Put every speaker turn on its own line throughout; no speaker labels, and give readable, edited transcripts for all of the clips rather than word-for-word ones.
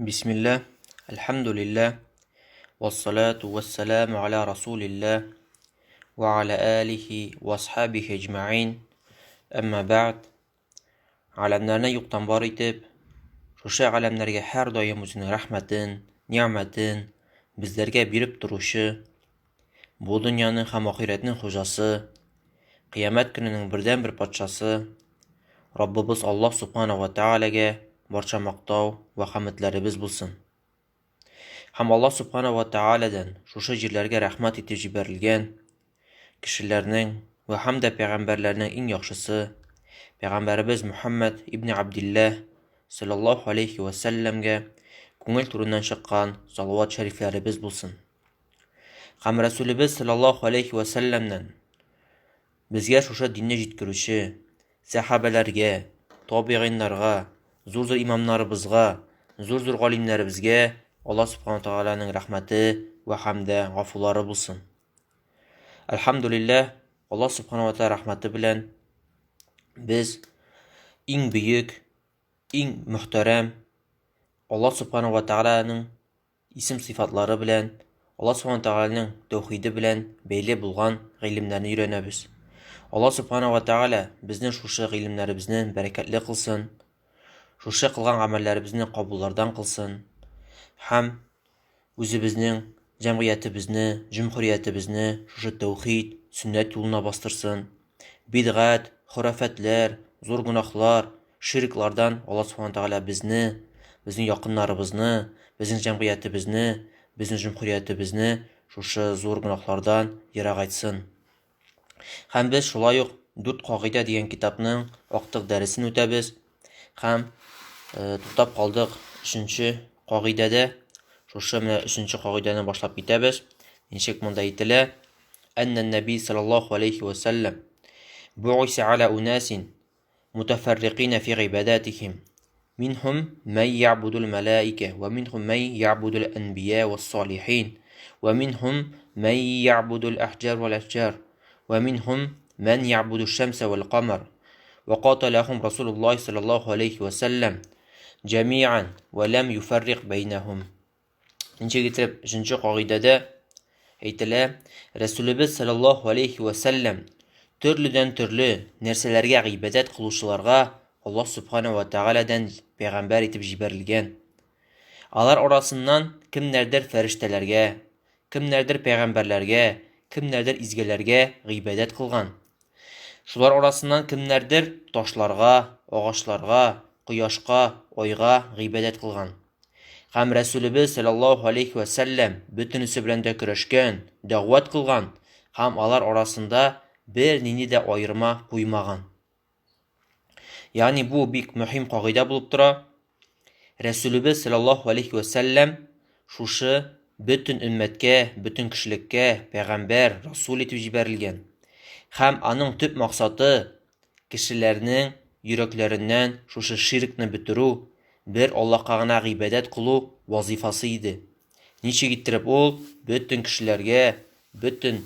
Бисмилла, әлхәмдүлилләһ, вассалату вассаламу аля расулилләһ, ва аля алихи ва асхабихи әҗмәгыйн, әмма бәгъд. Галәмнәрне юктан бар итеп, шушы галәмнәргә һәрдаим үзенең рәхмәтен, нигъмәтен безләргә биреп торучы, бу дөньяның һәм ахирәтнең хуҗасы, кыямәт көненең бердәнбер патшасы, Раббыбыз Аллаһ Субхана ва Тәгаләгә барча мактау вә хәмедләребез булсын. Һәм Аллаһ Субхана ва Тәгаләдән шушы җирләргә рәхмәт итеп җибәрелгән кешеләрнең вә һәм дә пәйгамбәрләрнең иң яхшысы, пәйгамбәребез Мөхәммәд ибне Абдилләһ саллаллаһу алейхи вә сәлләмгә күңел түреннән чыккан салават шәрифләребез булсын. Һәм Рәсүлебез саллаллаһу алейхи вә сәлләмнән безгә шушы динне җиткерүче сәхабәләргә, табигыйннарга, зур-зур имамнарыбызга, зур-зур галимнәребезгә Аллаһ субхана тәгаләнең рәхмәте вә һәм дә гафулары булсын. Әлхәмдүлилләһ, Аллаһ субхана ва тәгалә рәхмәте белән без иң бөек, иң мөхтәрәм Аллаһ субхана ва тәгаләнең исем-сыйфатлары белән, Аллаһ Субхана Тәгаләнең тәүхиде белән бәйле булган гыйлемнәрне өйрәнәбез. Аллаһ Субхана ва Тәгалә безнең шушы гыйлемнәребезне бәрәкәтле кылсын, шушы кылган гамәлләребезне кабуллардан кылсын һәм үзебезнең җәмгыятебезне, җөмһүриятебезне шушы тәүхид, сөннәт юлына бастырсын. Бидгать, хорафәтләр, зур гөнаһлар, ширклардан Аллаһ Субхану Тәгалә безне, безнең якыннарыбызны, безнең җәмгыятебезне, безнең җөмһүриятебезне шушы зур гөнаһлардан ерагайтсын. Һәм без шулай ук Дүрт кагыйдә дигән китапның актык дәресен үтәбез. Һәм э, туктап калдык өченче кагыйдәдә. Шушы менә өченче кагыйдәне башлап китәбез. Ничек монда әйтелә? Әннән нәби саллаллаһу алейхи ва сәлләм буиса аля унасин متفرقين في عباداتهم منهم من يعبد الملائكة ومنهم من يعبد الأنبياء والصالحين ومنهم من يعبد الأحجار والأشجار ومنهم من يعبد الشمس والقمر وقاتلهم رسول الله صلى الله عليه وسلم جميعا ولم يفرق بينهم Ничек итеп, өченче кагыйдәдә әйтелә, Рәсүлебез саллаллаһу алейхи вә сәлләм төрледән төрле нәрсәләргә гыйбадәт кылучыларга Аллаһ субхана ва тәгаләдән пәйгамбәр итеп җибәрелгән. Алар арасыннан кемнәрдер фәрештәләргә, кемнәрдер пәйгамбәрләргә, кемнәрдер изгеләргә гыйбадәт кылган. Шулар арасыннан кемнәрдер ташларга, агачларга, кояшка, айга гыйбадәт кылган. Һәм Рәсүлебез саллаллаһу алейхи вә сәлләм бөтенесе белән дә көрәшкән, дәгъват кылган һәм алар арасында бер нинди дә аерма куймаган. Ягъни бу бик мөһим кагыйдә булып тора. Рәсүлебез саллаллаһу алейхи вә сәлләм шушы бөтен өммәткә, бөтен кешелеккә пәйгамбәр, расул итеп җибәрелгән. Һәм аның төп максаты кешеләрнең йөрәкләреннән шушы ширкне бетерү, бер Аллаһка гына гыйбадәт кылу вазыйфасы иде. Ничек иттереп ул бөтен кешеләргә, бөтен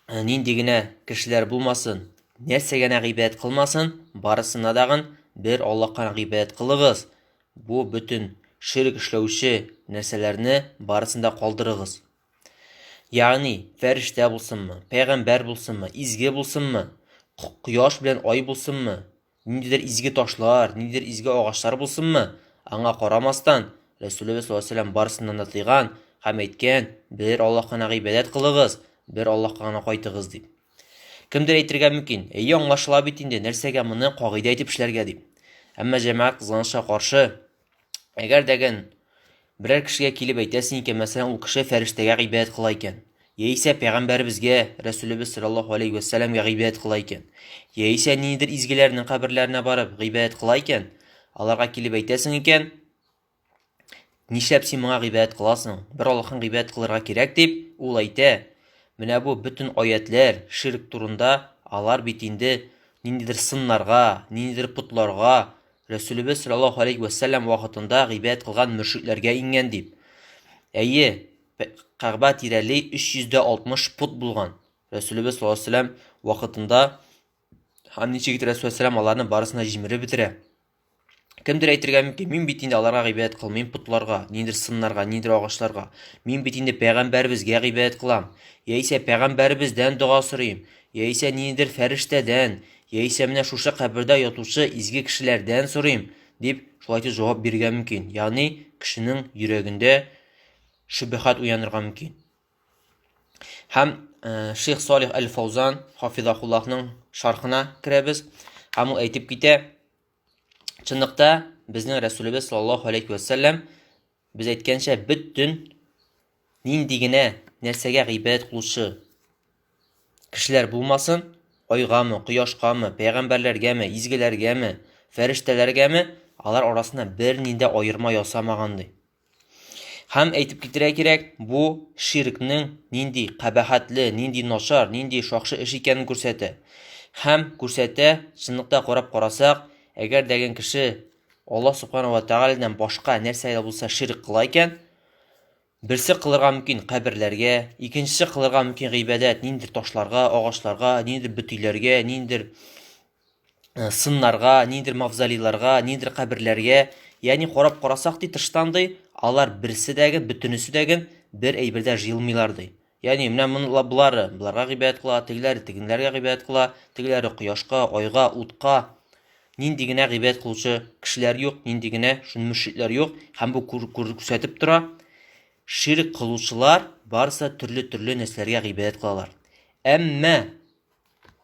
э, нинди генә кешеләр булмасын, нәрсә генә гыйбадәт кылмасын, барысына дагын бер Аллаһка гына гыйбадәт кылыгыз. Бу бөтен ширк эшләүче нәрсәләрне барысын да калдырыгыз. Ягъни, фәрештә булсынмы, пәйгамбәр булсынмы, изге булсынмы, кояш белән ай булсынмы, ниндидер изге ташлар, ниндидер изге агачлар булсынмы, аңа карамастан, Рәсүлебез саллаллаһу алейһи вәсәлләм барысыннан да тыйган һәм әйткән, бер Аллаһка гына гыйбадәт кылыгыз, бер Аллаһка гына кайтыгыз дип. Кемдер әйтергә мөмкин, әйе, аңлашыла бит инде, нәрсәгә моны кагыйдә итеп эшләргә дип. Әмма җәмәгать кызганычка каршы, Әгәр дәген берәр кешегә килеп әйтәсең икән, мәсәлән, ул кеше фәрештәгә гыйбадәт кыла икән, яисә пәйгамбәребезгә, Рәсүлебез саллаллаһу алейһи вә сәлләмгә гыйбадәт кыла икән, яисә ниндидер изгеләрнең каберләренә барып гыйбадәт кыла икән, аларга килеп әйтәсең икән, нишләп син моңа гыйбадәт кыласың? Бер Аллаһка гыйбадәт кылырга кирәк дип, ул әйтә. Менә бу бөтен аятләр ширк турында, алар бит инде ниндидер сыннарга, ниндидер потларга, Рәсүлебез саллаллаһу алейһи вә сәлләм вакытында гыйбадәт кылган мөшрикләргә иңгән дип. Әйе, Кәгъбә тирәли 360 пот булган. Рәсүлебез саллаллаһу алейһи вә сәлләм вакытында һәм ничек итеп Рәсүл сәлам аларны барысын да җимереп бетерә. Кемдер әйтергә мөмкин, мин бит инде аларга гыйбадәт кылмыйм, потларга, ниндидер сыннарга, ниндидер агачларга. Мин бит инде пәйгамбәребезгә гыйбадәт кылам. Яисә пәйгамбәребездән дога сорыйм, яисә ниндидер фәрештәдән, яисә менә шушы кабердә ятучы изге кешеләрдән сорыйм, дип шулай итеп җавап бирергә мөмкин. Ягъни кешенең йөрәгендә шөбһәт уянырга мөмкин. Һәм э, Шейх Салих Әл-Фаузан хафизахуллаһның шархына керәбез. Һәм ул әйтеп китә, чынлыкта безнең Рәсүлебез саллаллаһу алейхи ва сәлләм без әйткәнчә бөтен нинди генә нәрсәгә гыйбадәт кылучы кешеләр булмасын, айгамы, кояшкамы, пәйгамбәрләргәме, изгеләргәме, фәрештәләргәме, алар арасында бернинди аерма ясамаган ди. Һәм әйтеп китерә кирәк, бу ширкнең нинди кабахәтле, нинди начар, нинди шакшы эш икәнен күрсәтә. Һәм күрсәтә, чынлыкта карап карасак, әгәр дәген кеше Аллаһ субхана ва тәгаләдән башка нәрсә дә булса ширк кыла икән, берсе кылырга мөмкин каберләргә, икенчесе кылырга мөмкин гыйбадәт, ниндидер ташларга, агачларга, ниндидер бөтиләргә, ниндидер Э, сыннарга, ниндидер мавзолейларга, ниндидер каберләргә, ягъни карап карасак ди, тыштан ди, алар берсе дәге, бөтенесе дәге бер әйбердә җыелмыйлар ди. Ягъни менә моны болары боларга гыйбадәт кыла, тегеләре тегеннәргә гыйбадәт кыла, тегеләре кояшка, айга, утка. Нинди генә гыйбадәт кылучы кешеләр юк, нинди генә шуны мөшрикләр юк, һәм бу күрсәтеп тора. Ширк кылучылар барысы төрле-төрле нәрсәләргә гыйбадәт кылалар. Әмма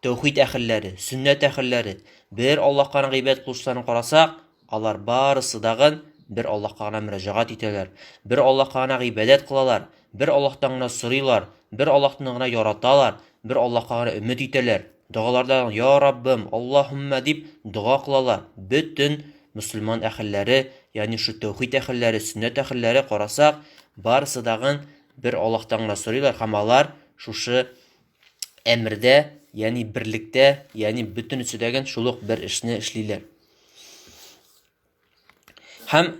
Тәүхид әһелләре, сөннәт әһелләре, бер Аллаһка гына гыйбадәт кылучыларны карасак, алар барысы дагын бер Аллаһка гына мөрәҗәгать итәләр, бер Аллаһка гына гыйбадәт кылалар, бер Аллаһтан гына сорыйлар, бер Аллаһны гына яраталар, бер Аллаһка гына өмет итәләр. Догаларда Я Раббым, Аллаһумма дип дога кылалар. Бөтен мөселман әһелләре, ягъни шу тәүхид әһелләре, сөннәт әһелләре карасак, барысы дагын бер Аллаһтан гына сорыйлар һәм алар шушы әмердә, ягъни берлектә, ягъни бөтенесе дәген шул ук бер эшне эшлиләр. Һәм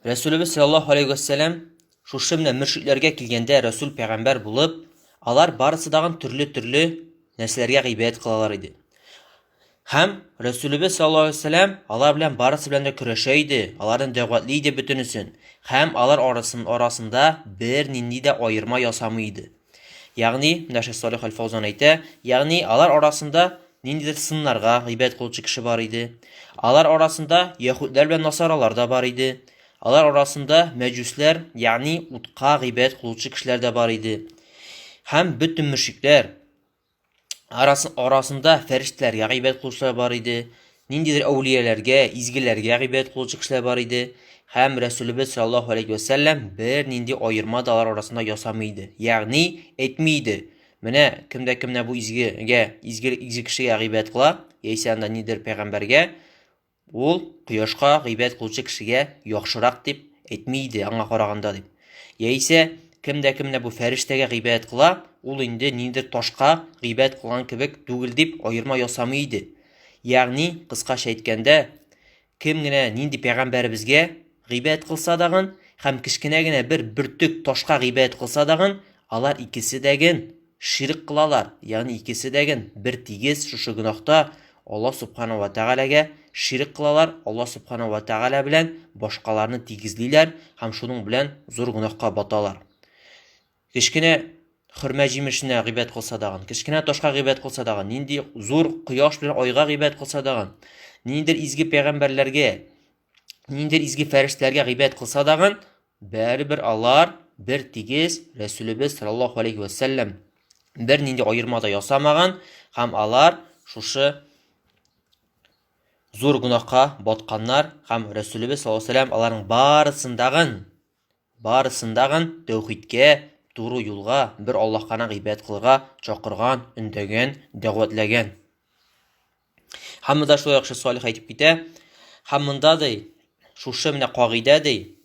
Рәсүлебез саллаллаһу алейхи вәссәлам шушы менә мөршидләргә килгәндә Рәсүл пәйгамбәр булып, алар барысы дагын төрле-төрле нәрсәләргә гыйбадәт кылалар иде. Һәм Рәсүлебез саллаллаһу алейһи вәссәлам алар белән барысы белән дә көрәшә иде, аларны дәгъватли иде бөтенесен. Һәм алар арасын, арасында бернинди дә аерма ясамый иде. Ягъни, менә Шәйх Салих Аль-Фаузан әйтә, ягъни алар арасында ниндидер сыннарга гыйбадәт кылучы кеше бар иде. Алар арасында яһүдләр белән насаралар да бар иде. Алар арасында мәҗүсләр, ягъни утка гыйбадәт кылучы кешеләр дә бар иде. Һәм бөтен мөшрикләр арасында фәрештәләргә гыйбадәт кылучылар бар иде, ниндидер әүлияләргә, изгеләргә гыйбадәт кылучы кешеләр бар иде. Һәм Рәсүлебез саллаллаһу алейхи ва сәлләм бернинди аерма да алар арасында ясамый иде. Ягъни әйтми иде. Менә кемдә кем менә бу изгегә, изге изге кешегә гыйбадәт кыла, яисә анда нидер пәйгамбәргә, Ул кояшка гыйбадәт кылучы кешегә яхшырак дип әйтми иде аңа караганда дип. Яисә кем дә кем менә бу фәрештәгә гыйбадәт кыла, ул инде ниндидер ташка гыйбадәт кылган кебек түгел дип аерма ясамый иде. Ягъни, кыскача әйткәндә, кем генә нинди пәйгамбәребезгә гыйбадәт кылса дагын һәм кечкенә генә бер бөртек ташка гыйбадәт кылса дагын, алар икесе дәген ширк кылалар, ягъни икесе дәген бер тигез шушы гөнаһта Аллаһ Субхана ва Тәгаләгә ширк кылалар, Аллаһ Субхана ва Тәгалә белән башкаларны тигезлиләр һәм шуның белән зур гөнаһка баталар. Кечкенә хөрмә җимешенә гыйбадәт кылса дагын, кечкенә ташка гыйбадәт кылса дагын, нинди зур кояш белән айга гыйбадәт кылса дагын, ниндидер изге пәйгамбәрләргә, ниндидер изге фәрештәләргә гыйбадәт кылса дагын, Бәребер алар бер тигез, Рәсүлебез саллаллаһу алейхи вә сәлләм бернинди аерма да ясамаган һәм алар шушы зур гөнаһка батканнар һәм Рәсүлебез саллаллаһу алейхи вә сәлләм аларның барысындагын барысындагын тәүхидкә, туры юлга, бер Аллаһка гына гыйбадәт кылырга чакырган, өндәгән, дәгъватләгән. Һәм монда шулай ук Салих әйтеп китә. Һәм монда ди, шушы менә кагыйдә ди,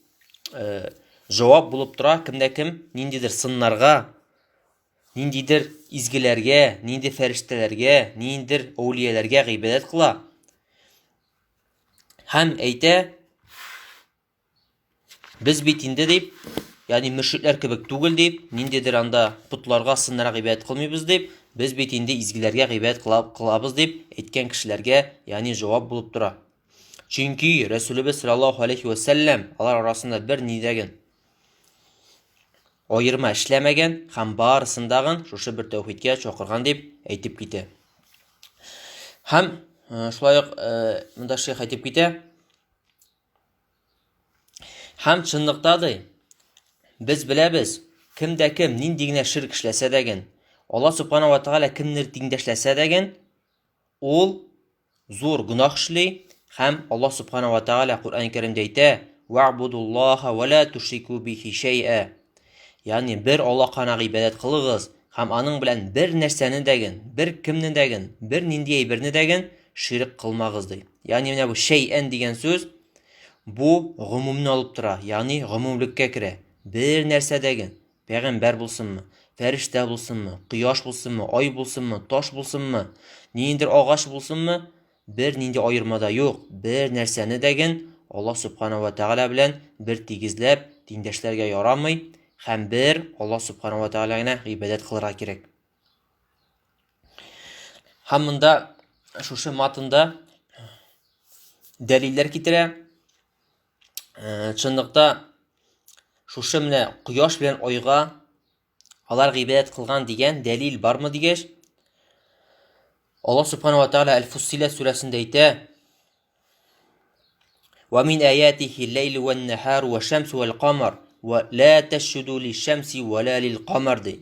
э, җавап булып тора, кемдә кем ниндидер сыннарга, ниндидер изгеләргә, нинди фәрештәләргә, ниндидер әүлияләргә гыйбадәт кыла. Һәм әйтә, Без бит инде дип, ягъни мөршидләр кебек түгел дип, ниндидер анда потларга, сыннарга гыйбадәт кылмыйбыз дип, без бит инде изгеләргә гыйбадәт кылабыз дип әйткән кешеләргә, ягъни җавап булып тора. Чөнки Рәсүлебез саллаллаһу алейхи ва сәлләм алар арасында бер нидәген аерма эшләмәгән һәм барысын дагын шушы бер тәүхидкә чакырган дип әйтеп китә. Һәм э, шулай ук э, монда шейх әйтеп китә. Һәм чынлыкта ди, без беләбез, кем дә кем нинди генә ширк эшләсә дәген, Алла субхана ва тааля кемнер тиңдәшләсә дәген, ул зур гөнаһ эшли һәм Аллаһ Субхана ва Тааля Коръән Кәримдә әйтә: "Ва'будуллаһа ва ла тушрику бихи шәй'a". Ягъни бер Аллаһка гына гыйбадәт кылыгыз һәм аның белән бер нәрсәне дәген, бер кемне дәген, бер нинди әйберне дәген ширк кылмагыз ди. Ягъни менә бу шәй'ән дигән сүз бу гомумны алып тора, ягъни гомумлеккә керә. Бер нәрсә дәген, Пәйгамбәр булсынмы, фәрештә булсынмы, кояш булсынмы, ай булсынмы, таш булсынмы, ниндидер агач булсынмы, бер нинди аерма да юк, бер нәрсәне дәген Аллаһ Субхана ва Тәгалә белән бер тигезләп, тиңдәшләргә ярамый һәм бер Аллаһ Субхана ва Тәгалә генә гыйбадәт кылырга кирәк. Һәм монда шушы матында дәлилләр китерә. Э, чынлыкта шушы менә кояш белән айга алар гыйбадәт кылган дигән дәлил бармы дигәч, Аллаһ Субхану ва Тааля Әл-Фуссилат сүрәсендә әйтә: "Ва мин аятихи ләйлу ван нахару ва шамсу вал камар ва ла тасжуду лиш-шамси ва ла лил-камар" ди.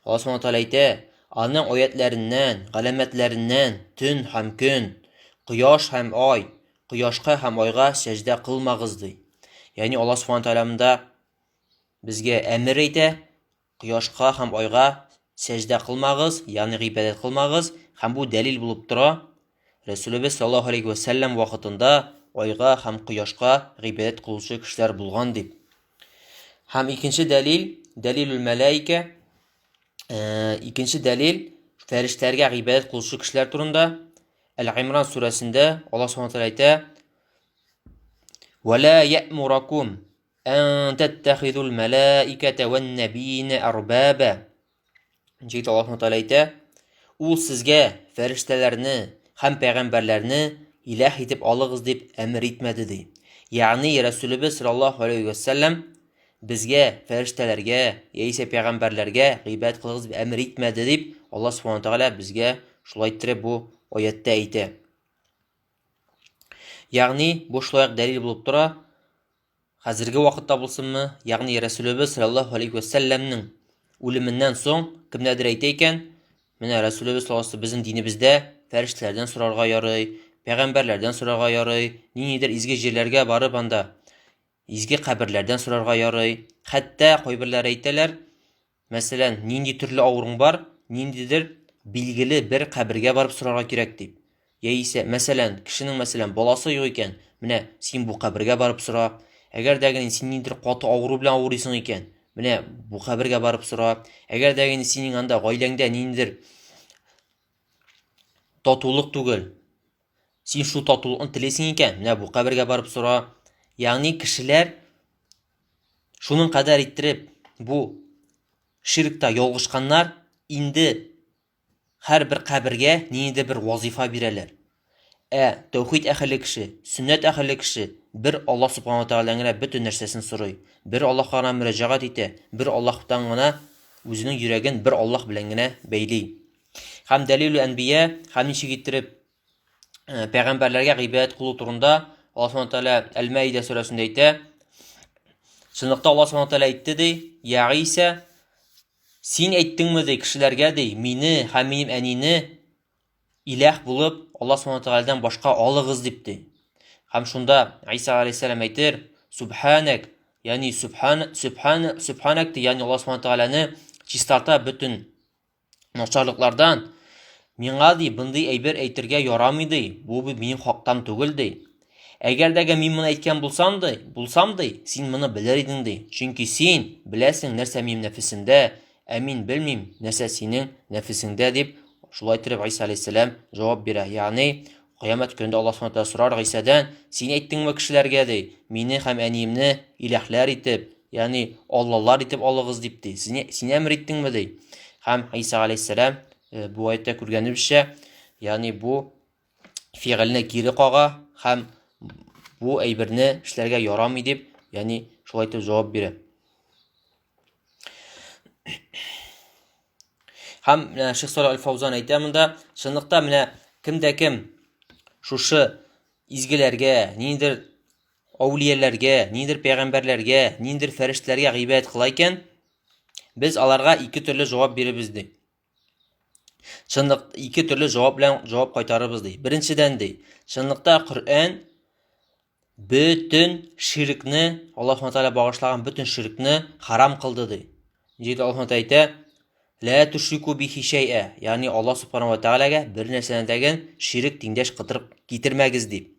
Аллаһ Субхану ва Тааля әйтә: Аның аятләреннән, галәмәтләреннән төн һәм көн, кояш һәм ай, Кояшка һәм айга сәҗдә кылмагыз, ди. Ягъни Аллаһ Субхану тәгалә монда безгә әмер әйтә, кояшка һәм айга сәҗдә кылмагыз, ягъни гыйбадәт кылмагыз, һәм бу дәлил булып тора. Рәсүлебез саллаллаһу алейхи ва сәлләм вакытында айга һәм кояшка гыйбадәт кылучы кешеләр булган дип. Һәм икенче дәлил, дәлилул мәләикә, э, икенче дәлил фәрештәләргә гыйбадәт кылучы кешеләр турында. Әл-Имран сүрәсендә Аллаһ Субхану тәгалә әйтә: "Ва ла я'муракум ан таттахизул малаиката ван набийна арбаба". Ничек Аллаһ Субхану тәгалә әйтә: Ул сезгә фәрештәләрне һәм пәйгамбәрләрне иләһ итеп алыгыз дип әмер итмәде ди. Ягъни Рәсүлебез саллаллаһу алейхи ва сәлләм безгә фәрештәләргә яисә пәйгамбәрләргә гыйбадәт кылыгыз дип әмер итмәде дип Аллаһ Субхану тәгалә безгә шулай иттереп бу аятьтә әйтә. Ягъни бу шулай ук дәлил булып тора. Хәзерге вакытта булсынмы, ягъни Рәсүлебез саллаллаһу алейхи ва сәлләмнең үлеменнән соң кемнәрдер әйтә икән, менә Рәсүлебез саллаллаһу безнең динебездә фәрештәләрдән сорарга ярый, пәйгамбәрләрдән сорарга ярый, ниндидер изге җирләргә барып анда Изге каберләрдән сорарга ярый. Хәтта кайберләре әйтәләр, мәсәлән, нинди төрле авыруң бар, ниндидер билгеле бер кабергә барып сорарга кирәк дип. Яисә, мәсәлән, кешенең, мәсәлән, баласы юк икән, менә син бу кабергә барып сора. Әгәр дә генә син ниндидер каты авыру белән авырыйсың икән, менә бу кабергә барып сора. Әгәр дә генә синең анда гаиләңдә ниндидер татулык түгел, Син шул татулыкны телисең икән, менә бу кабергә барып сора. Ягъни кешеләр шуның кадәр иттереп бу ширкта ялгышканнар, инде һәрбер кабергә ниндидер бер вазифа бирәләр. Ә тәүхид әһеле кеше, сөннәт әһеле кеше бер Аллаһ субхана тәгаләдән генә бөтен нәрсәсен сорый, бер Аллаһка гына мөрәҗәгать итә, бер Аллаһтан гына үзенең йөрәген бер Аллаһ белән генә бәйли. Һәм дәлилү әнбия, һәм ничек иттереп э, пәйгамбәрләргә гыйбадәт кылу турында Аллаһ Субхану тәгалә Әл-Мәидә сүрәсендә әйтә. Чынлыкта Аллаһ Субхану тәгалә әйтте ди, Я Гыйсә, син әйттеңме ди кешеләргә ди, мине һәм минем әнине иләһ булып Аллаһ Субхану тәгаләдән башка алыгыз дип ди. Һәм шунда Гыйсә алейһиссәлам әйтер, Субханак, ягъни субхан, субхан, субханак ди, ягъни Аллаһ Субхану тәгаләне чистарта бөтен начарлыклардан миңа ди мондый әйбер әйтергә ярамый ди бу бит минем хактан түгел ди әгәр дә мин моны әйткән булсам ди булсам ди син моны белер идең ди чөнки син беләсең нәрсә минем нәфесемдә ә мин белмим нәрсә синең нәфесеңдә дип шулай иттереп Гыйса алейһиссәлам җавап бирә ягъни кыямәт көнендә Аллаһ субхана тәгалә сорар Гыйсәдән син әйттеңме кешеләргә ди мине һәм әниемне иләһләр итеп Ягъни аллалар итеп алыгыз дип ди. Син, син әмер иттеңме ди. Һәм Иса алейһиссәлам э, бу аятта күргәнебезчә, ягъни бу фигыльне кире кага һәм бу әйберне эшләргә ярамый дип, ягъни шулай итеп җавап бирә. Һәм менә Шейх Салих Аль-Фаузан әйтә монда, чынлыкта менә кемдә кем шушы изгеләргә, ниндидер әүлияләргә, ниндидер пәйгамбәрләргә, ниндидер фәрештәләргә гыйбадәт кыла икән, без аларга ике төрле җавап биребез ди. Чынлык ике төрле җавап белән җавап кайтарырбыз ди. Беренчедән ди, чынлыкта Коръән бөтен ширкне, Аллаһ Субхану тәгалә багышлаган бөтен ширкне харам кылды ди. Ничек Аллаһ Субхану әйтә? Ла тушрику бихи шәй'a, ягъни Аллаһ Субхану ва Тәгаләгә бер нәрсәне дәген ширк тиңдәш кытырып китермәгез дип.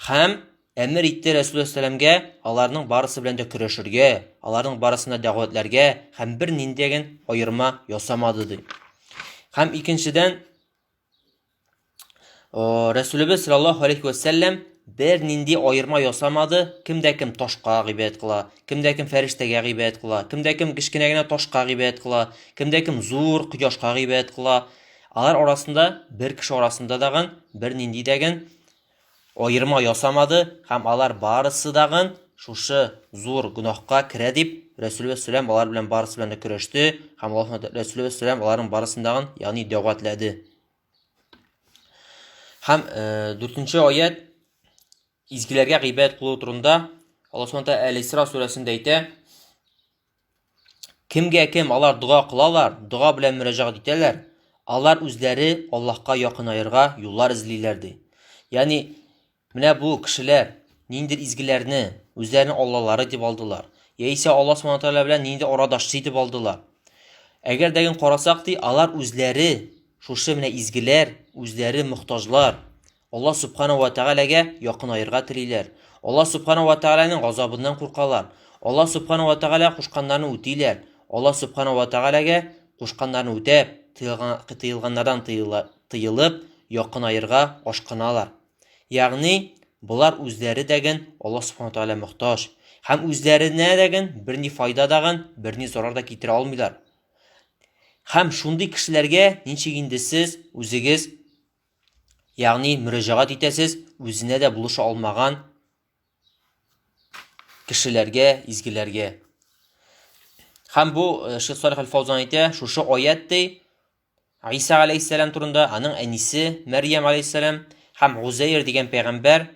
Һәм әмер итте Рәсүл сәламгә аларның барысы белән дә көрәшергә, аларның барысына дәгъватләргә һәм бер ниндәген аерма ясамады ди. Һәм икенчедән Рәсүлебез саллаллаһу алейхи ва сәлләм бернинди аерма ясамады, кем дә кем ташка гыйбадәт кыла, кем дә кем фәрештәгә гыйбадәт кыла, кем дә кем кечкенә генә ташка гыйбадәт кыла, кем дә кем зур кояшка гыйбадәт кыла. Алар арасында бер кеше арасында дагын бернинди дәген аерма ясамады һәм алар барысы дагын шушы зур гөнаһка керә дип Рәсүлебез сәлам алар белән барысы белән дә көрәште һәм Аллаһ Рәсүлебез сәлам аларның барысын дагын ягъни дәгъватлады. Һәм дүртенче аят изгеләргә гыйбадәт кылу турында Аллаһ Субхану тәгалә Әл-Исра сүрәсендә әйтә. Кемгә кем алар дога кылалар, дога белән мөрәҗәгать итәләр, алар үзләре Аллаһка якынаерга юллар эзлиләр ди. Ягъни менә бу кешеләр ниндидер изгеләрне үзләренең аллалары дип алдылар, яисә Аллаһ Субхану тәгалә белән нинди арадашчы итеп алдылар. Әгәр дә карасак ди, алар үзләре шушы менә изгеләр, үзләре мохтаҗлар. Аллаһ Субхану ва Тәгаләгә якынаерга телиләр. Аллаһ Субхану ва Тәгаләнең газабыннан куркалар. Аллаһ Субхану ва Тәгалә кушканнарны үтиләр. Аллаһ Субхану ва Тәгаләгә кушканнарны үтәп, тыелганнардан тыелып, якынаерга ашкыналар. Ягъни, болар үзләре дәген Аллаһ Субхану Тәгалә мохтаҗ һәм үзләренә дәген берни файда дагын, берни зарар да китерә алмыйлар. Һәм шундый кешеләргә ничек инде сез үзегез, ягъни мөрәҗәгать итәсез, үзенә дә булыша алмаган кешеләргә, изгеләргә. Һәм бу э, Шейх Салих Аль-Фаузан әйтә, шушы аят ди, Гыйса галәйһиссәлам турында, аның әнисе Мәрьям галәйһиссәлам һәм Гузәйр дигән пәйгамбәр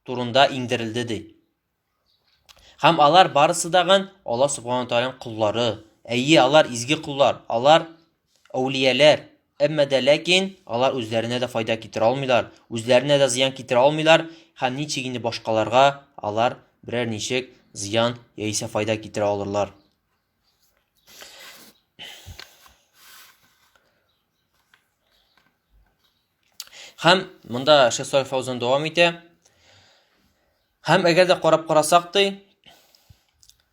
турында иңдерелде ди. Һәм алар барысы дагын Аллаһ субхану тәгаләнең коллары. Әйе, алар изге коллар, алар әүлияләр. Әмма дә ләкин алар үзләренә дә файда китерә алмыйлар, үзләренә дә зыян китерә алмыйлар һәм ничек инде башкаларга алар берәр ничек зыян яисә файда китерә алырлар. Һәм монда Шейх Салих Фаузан дәвам итә. Һәм әгәр дә карап карасак ди,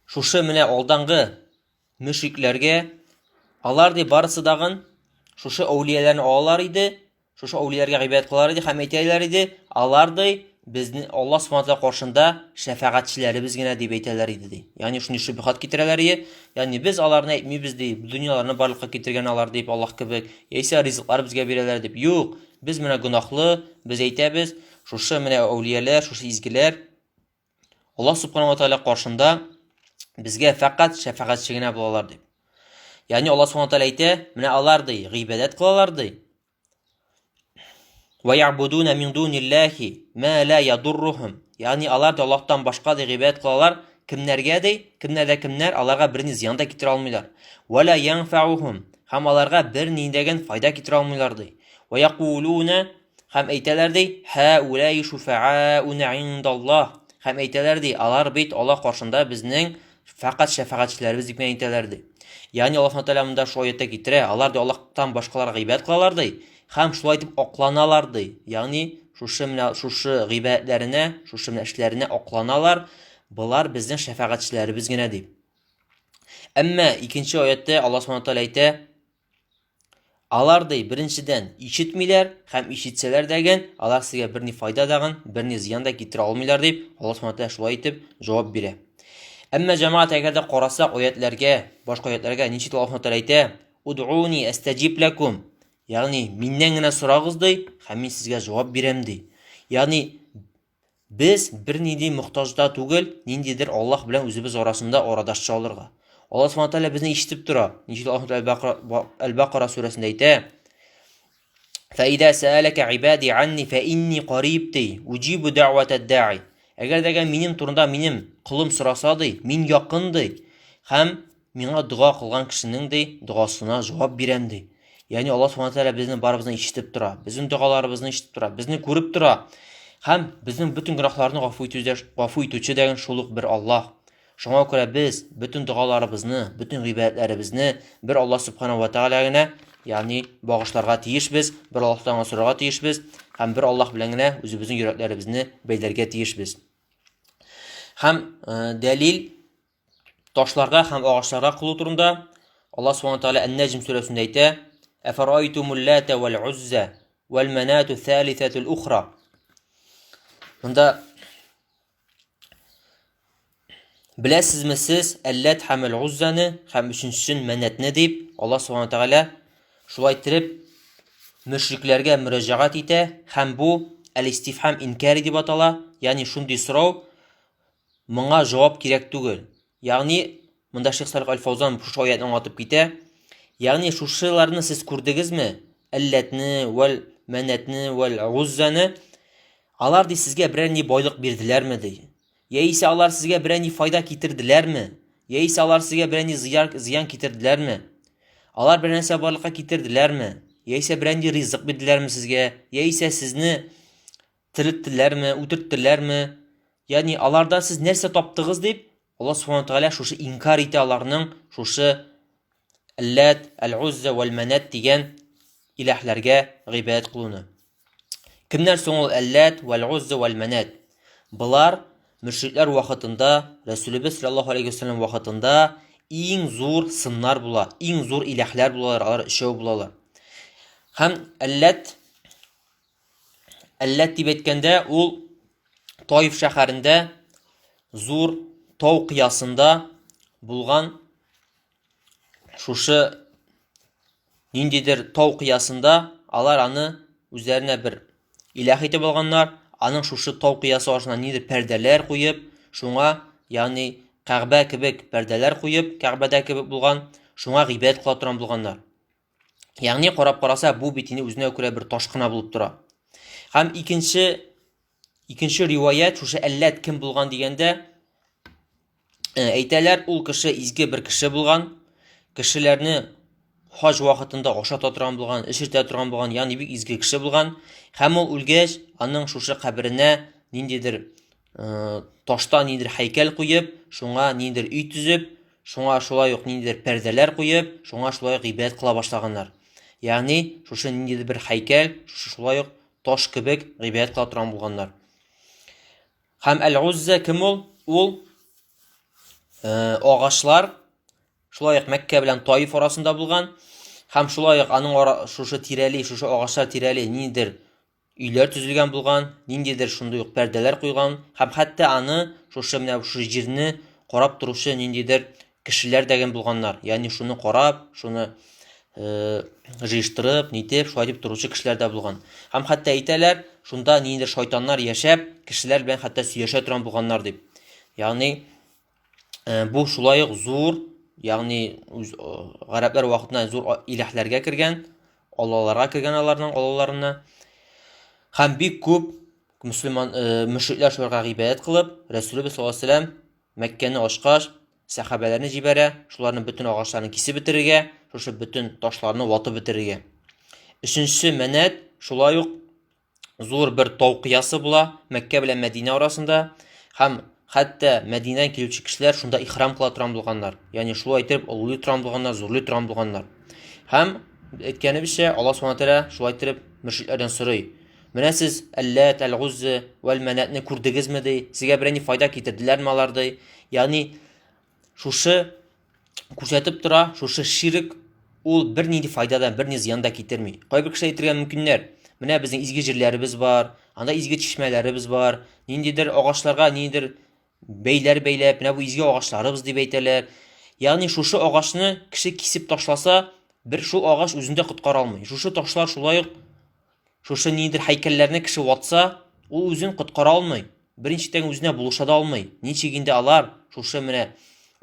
шушы менә алдангы мөшрикләргә алар ди барысы дагын шушы әүлияләрне алалар иде, Шушы әүлияләргә гыйбадәт кылалар иде һәм әйтәләр иде, алар ди, безне Аллаһ Субхану тәгалә каршында шәфәгатьчеләребез генә дип әйтәләр иде ди. Ягъни шундый шөбһат китерәләр иде. Ягъни без аларны әйтмибез ди, дөньяларны барлыкка китергән алар дип, Аллаһ кебек, яисә ризыклар безгә бирәләр дип. Юк, без менә гөнаһлы, без әйтәбез, шушы менә әүлияләр, шушы изгеләр Аллаһ Субхану ва Тааля каршында безгә фәкать шәфәгатьче генә булалар дип. Ягъни Аллаһ Субхану ва Тааля әйтә, менә алар ди, гыйбадәт кылалар ди. Ва ябудуна мин дуниллахи ма ла ядуррухум. Ягъни алар да Аллаһтан башка ди гыйбадәт кылалар, кемнәргә ди, кемнәр дә кемнәр аларга берни зыян да китерә алмыйлар. Ва ла янфаухум. Һәм аларга берни дәген файда китерә алмыйлар ди. Ва якулуна Һәм әйтәләр ди, Һәүләи шуфәауна индаллаһ. Һәм әйтәләр ди, алар бит Аллаһ каршында безнең фәкать шәфәгатьчеләребез дип кенә әйтәләр ди. Ягъни Аллаһ Тәгалә монда шу аятта китерә, алар ди Аллаһтан башкаларга гыйбадәт кылалар ди, һәм шулай итеп акланалар ди. Ягъни шушы менә шушы гыйбадәтләренә, шушы менә эшләренә акланалар, болар безнең шәфәгатьчеләребез генә дип. Әмма икенче аятта Аллаһ Субхану тәгалә әйтә, Алар ди, беренчедән, ишетмиләр һәм ишетсәләр дәген, алар сезгә берни файда дагын, берни зыян да китерә алмыйлар дип, Аллаһ Субхану тәгалә шулай итеп җавап бирә. Әмма җәмәгать әгәр дә карасак аятләргә, башка аятләргә ничек Аллаһ Субхану тәгалә әйтә, Удуни астаҗиб лакум. Ягъни миннән генә сорагыз ди, һәм мин сезгә җавап бирәм ди. Ягъни Без бернинди мохтаҗ да түгел, ниндидер Аллаһ белән үзебез арасында арадашчы алырга. Аллаһ Субхану тәгалә безне ишетеп тора. Ничек Аллаһ Тәгалә Әл-Бакара сүрәсендә әйтә: "Фәидә сәәләкә гыйбади анни фәинни кариб" ди, "Уҗибу дәгъватәд даи". Әгәр дә минем турында минем колым сораса ди, мин якын ди. Һәм миңа дога кылган кешенең ди, догасына җавап бирәм ди. Ягъни Аллаһ Субхану тәгалә безне барыбызны ишетеп тора, безнең догаларыбызны ишетеп тора, безне күреп тора. Һәм безнең бөтен гөнаһларны гафу итүче, гафу итүче дәген шул ук бер Аллаһ. Шуңа күрә без бөтен догаларыбызны, бөтен гыйбадәтләребезне бер Аллаһ Субхану ва Тәгалә генә, ягъни багышларга тиешбез, бер Аллаһтан гына сорарга тиешбез һәм бер Аллаһ белән генә үзебезнең йөрәкләребезне бәйләргә тиешбез. Һәм э, дәлил Ташларга һәм агачларга кылу турында Аллаһ Субхану тәгалә Ән-Нәҗм сүрәсендә әйтә: "Әфәрайтумул лата вәл узза вәл манату салисатул ухра". Монда Беләсезме сез Әлләт һәм Әл-Уззаны һәм өченчесен Мәнәтне дип Аллаһ Субхану тәгалә шулай иттереп мөшрикләргә мөрәҗәгать итә һәм бу әл-истифхам инкари дип атала, ягъни шундый сорау Моңа җавап кирәк түгел. Ягъни, монда Шейх Салих Аль-Фаузан шушы аятны аңлатып китә. Ягъни, шушыларны сез күрдегезме? Әлләтне, вәл мәнәтне, вәл гуззаны. Алар ди сезгә берәр ни байлык бирделәрме ди? Яисә алар сезгә берәр ни файда китерделәрме? Яисә алар сезгә берәр ни зыян, зыян китерделәрме? Алар берәр нәрсә барлыкка китерделәрме? Яисә берәр ни ризык бирделәрме сезгә? Яисә сезне терелттеләрме, үтерттеләрме? Ягъни алардан сез нәрсә таптыгыз дип, Аллаһ Субхану Тәгалә шушы инкар итә аларның шушы Әлләт, Әл-Узза вәл Мәнәт дигән иләһләргә гыйбадәт кылуны. Кемнәр соң ул Әлләт, вәл-Узза вәл Мәнәт? Болар мөшрикләр вакытында, Рәсүлебез саллаллаһу алейхи вәсәлләм вакытында иң зур сыннар була, иң зур иләһләр булалар, алар өчәү булалар. Һәм Әлләт Әлләт дип әйткәндә, ул Таиф шәһәрендә зур тау кыясында булган шушы ниндидер тау кыясында алар аны үзләренә бер иләх итеп алганнар. Аның шушы тау кыясы арасына ниндидер пәрдәләр куеп, шуңа, ягъни Кәгъбә кебек пәрдәләр куеп, Кәгъбәдә кебек булган, шуңа гыйбадәт кыла торган булганнар. Ягъни карап караса, бу бит инде үзенә күрә бер таш кына булып тора. Һәм икенче икенче риваять шушы Әлләт кем булган дигәндә э, әйтәләр, ул кеше изге бер кеше булган, кешеләрне хаҗ вакытында ашата торган булган, эчертә торган булган, ягъни бик изге кеше булган. Һәм ул үлгәч, аның шушы каберенә ниндидер э, ташта ниндидер һәйкәл куеп, шуңа ниндидер өй төзеп, шуңа шулай ук ниндидер пәрдәләр куеп, шуңа шулай ук гыйбадәт кыла башлаганнар. Ягъни, шушы ниндидер бер һәйкәл, шушы шулай ук таш кебек гыйбадәт кыла торган булганнар. Һәм Әл-Узза кем ул? Ул э, агачлар, шулай ук Мәккә белән Таиф арасында булган һәм шулай ук аның ара, шушы тирәли, шушы агачлар тирәли ниндидер Өйләр төзелгән булган, ниндидер шундый ук пәрдәләр куйган һәм хәтта аны шушы менә шушы җирне карап торучы ниндидер кешеләр дәген булганнар. Ягъни шуны карап, шуны э, җыештырып, нитеп, шулай дип торучы кешеләр дә булган. Һәм хәтта әйтәләр, шунда ниндидер шайтаннар яшәп, кешеләр белән хәтта сөйләшә торган булганнар дип. Ягъни э, бу шулай ук зур, ягъни үз э, гарәпләр вакытында зур иләһләргә кергән, Аллаларга кергән аларның аллаларына. Һәм бик күп мөселман э, мөшрикләр шуларга гыйбадәт кылып, Рәсүлебез саллаллаһу алейһи вәсәлләм Мәккәне ачкач, сәхабәләрне җибәрә, шуларның бөтен агачларын кисеп бетерергә, шушы бөтен ташларны ватып бетерергә. Өченче мәнәт шулай ук зур бер тау кыясы була Мәккә белән Мәдинә арасында һәм хәтта Мәдинәдән килүче кешеләр шунда ихрам кыла торган булганнар. Ягъни шулай итеп олылый торган булганнар, зурлый торган булганнар. Һәм әйткәнебезчә, Аллаһ Субхану тәгалә шулай итеп мөшрикләрдән сорый. Менә сез Әлләт, Әл-Гузза вәл Мәнәтне күрдегезме ди? Сезгә берәр ни файда китерделәрме алар ди? Ягъни шушы күрсәтеп тора, шушы ширк ул бернинди файда да, берни зыян да китерми. Кайбер кешеләр әйтергә мөмкиннәр, менә безнең изге җирләребез бар, анда изге чишмәләребез бар, ниндидер агачларга ниндидер бәйләр бәйләп, менә бу изге агачларыбыз дип әйтәләр. Ягъни шушы агачны кеше кисеп ташласа, бер шул агач үзен дә коткара алмый. Шушы ташлар шулай ук шушы ниндидер һәйкәлләрне кеше ватса, ул үзен коткара алмый. Берничек тә үзенә булыша да алмый. Ничек инде алар шушы менә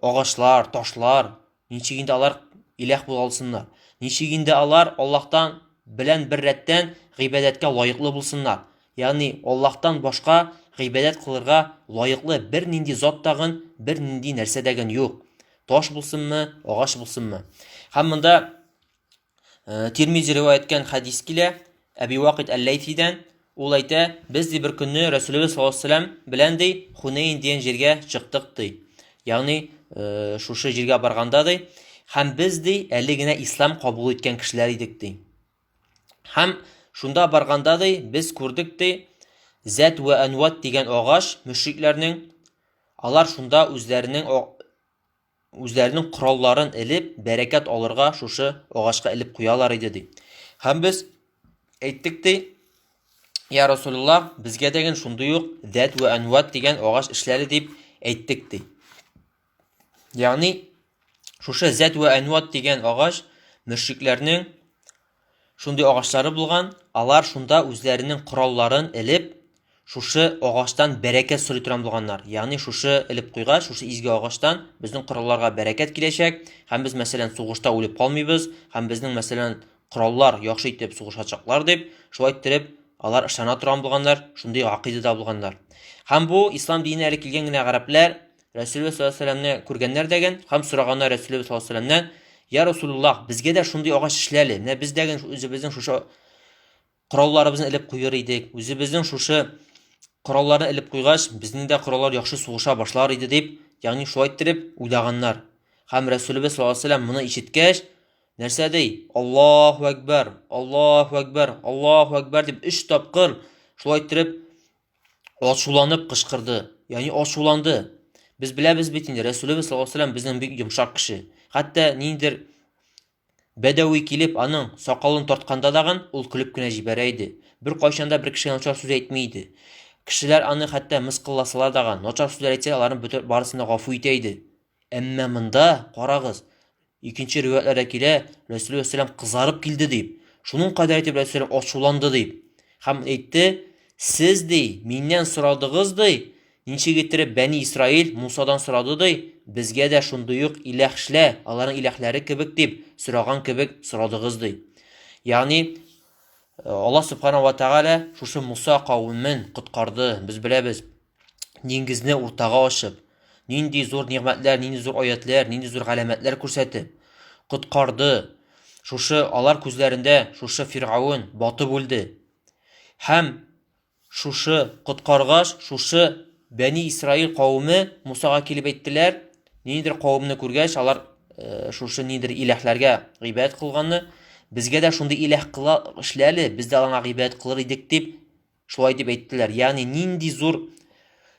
агачлар, ташлар, ничек инде алар иләх була алсыннар? Ничек инде алар Аллаһтан белән бер рәттән гыйбадәткә лаеклы булсыннар? Ягъни Аллаһтан башка гыйбадәт кылырга лаеклы бернинди зат тагын, бернинди нәрсә дәген юк. Таш булсынмы, агач булсынмы. Һәм монда Тирмизи риваять иткән хәдис килә, Әби Вакид әл-Ләйфидән, ул әйтә, без ди бер көнне Рәсүлебез саллаллаһу алейһи вәсәлләм белән ди Хунейн дигән җиргә чыктык ди. Ягъни шушы җиргә барганда ди, һәм без ди әле генә ислам кабул иткән кешеләр идек ди. Һәм шунда барганда ди без күрдек ди Зәт вә Әнват дигән агач мөшрикләрнең алар шунда үзләренең үзләренең коралларын элеп, бәрәкәт алырга шушы агачка элеп куялар иде ди. Һәм без әйттек ди, Я Расулуллах, безгә дәген шундый ук Зәт вә Әнват дигән агач эшләле дип әйттек ди. Ягъни шушы Зәт вә Әнват дигән агач мөшрикләрнең Шундый агачлары булган, алар шунда үзләренең коралларын элеп, шушы агачтан бәрәкәт сорый торган булганнар. Ягъни шушы элеп куйгач, шушы изге агачтан безнең коралларга бәрәкәт киләчәк, һәм без, мәсәлән, сугышта үлеп калмыйбыз, һәм безнең, мәсәлән, кораллар яхшы итеп сугышачаклар дип, шулай иттереп, алар ышана торган булганнар, шундый гакыйдада булганнар. Һәм бу ислам диненә әле килгән генә гарәпләр Рәсүлебез саллаллаһу алейһи вәсәлләмне күргәннәр дәген һәм сораганнар Рәсүлебез саллаллаһу алейһи вәсәлләмнән, Я Расулуллаһ, безгә дә шундый агач эшлә әле. Менә без дәген үзебезнең шушы коралларыбызны элеп куер идек. Үзебезнең шушы коралларны элеп куйгач, безнең дә кораллар яхшы сугыша башлар иде дип, ягъни шулай иттереп уйлаганнар. Һәм Рәсүлебез саллаллаһу алейһи вәсәлләм моны ишеткәч, нәрсә ди? Аллаһу әкбәр, Аллаһу әкбәр, Аллаһу әкбәр дип өч тапкыр шулай иттереп ачуланып кычкырды. Ягъни ачуланды. Без беләбез бит инде, Рәсүлебез саллаллаһу алейһи вәсәлләм безнең бик йомшак кеше. Хәтта ниндидер бәдәви килеп аның сакалын тартканда дагын ул көлеп кенә җибәрә иде. Бер кайчан да бер кешегә начар сүз әйтми иде. Кешеләр аны хәтта мыскылласалар дагын, начар сүзләр әйтсә, аларны бөтен барысын да гафу итә иде. Әмма монда, карагыз, икенче риваятләрдә килә, Рәсүлүлләһ сәлам кызарып килде дип. Шуның кадәр итеп Рәсүлүлләһ ачуланды дип. Һәм әйтте, сез ди, миннән сорадыгыз ди, ничек иттереп Бәни Исраил Мусадан сорады ди, безгә дә шундый ук иләһ эшлә, аларның иләһләре кебек дип сораган кебек сорадыгыз ди. Ягъни Аллаһ субхана ва тааля шушы Муса кавемен коткарды. Без беләбез, диңгезне уртага ачып, нинди зур нигъмәтләр, нинди зур аятлар, нинди зур галәмәтләр күрсәтеп, коткарды. Шушы алар күзләрендә шушы Фиргавен батып үлде. Һәм шушы коткаргач, шушы Бәни Исраил кавеме Мусага килеп әйттеләр, ниндидер кавемне күргәч, алар э, шушы ниндидер иләһләргә гыйбадәт кылганны, безгә дә шундый иләһ кыла эшлә әле, без дә аңа гыйбадәт кылыр идек дип Шулай дип әйттеләр. Ягъни нинди зур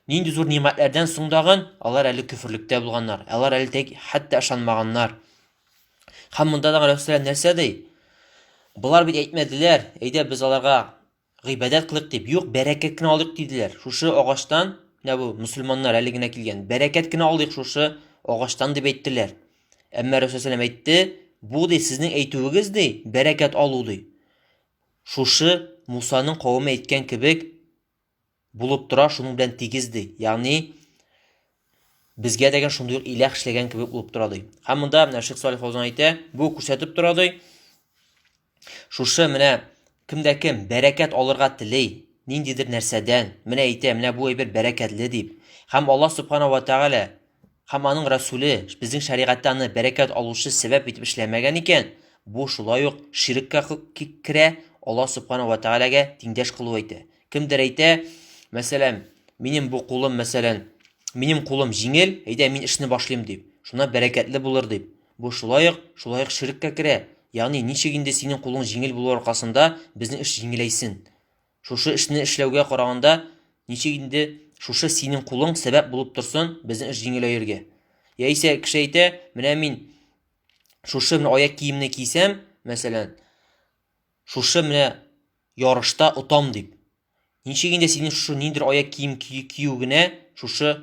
нинди зур нимәтләрдән соң дагын алар әле көферлектә булганнар. Алар әле тәк хәтта ышанмаганнар. Һәм монда да Рәсүлләр нәрсә ди? Болар бит әйтмәделәр, әйдә без аларга гыйбадәт кылыйк дип. Юк, бәрәкәт кенә алыйк диделәр. Шушы агачтан, менә бу мөселманнар әле генә килгән, бәрәкәт кенә алыйк шушы агачтан дип әйттеләр. Әмма Рәсүлләр әйтте, бу ди сезнең әйтүегез ди, бәрәкәт алу ди. Шушы Мусаның кавеме әйткән кебек булып тора, шуның белән тигез ди. Ягъни безгә дәгән шундый ук иләх эшләгән кебек булып тора ди. Һәм монда менә Шейх Салих Фаузан әйтә, бу күрсәтеп тора ди. Шушы менә кемдә кем бәрәкәт алырга тели, ниндидер нәрсәдән, менә әйтә, менә бу әйбер бәрәкәтле дип. Һәм Аллаһ субхана ва тәгалә Һәм аның Расүле безнең шәригатьтә аны бәрәкәт алучы сәбәп итеп эшләмәгән икән, бу шулай ук ширккә керә, Аллаһ Субхана ва Тәгаләгә тиңдәш кылу әйтә. Кемдер әйтә, мәсәлән, минем бу кулым, мәсәлән, минем кулым җиңел, әйдә мин эшне башлыйм дип, шуннан бәрәкәтле булыр дип. Бу шулай ук, шулай ук ширккә керә. Ягъни ничек инде синең кулың җиңел булу аркасында безнең эш җиңеләйсен? Шушы эшне эшләүгә караганда, ничек инде шушы синең кулың сәбәп булып торсын безнең эш җиңеләергә. Яисә кеше әйтә, менә мин шушы менә аяк киемне кисәм, мәсәлән, шушы менә ярышта отам дип. Ничек инде синең шушы ниндидер аяк кием кию генә шушы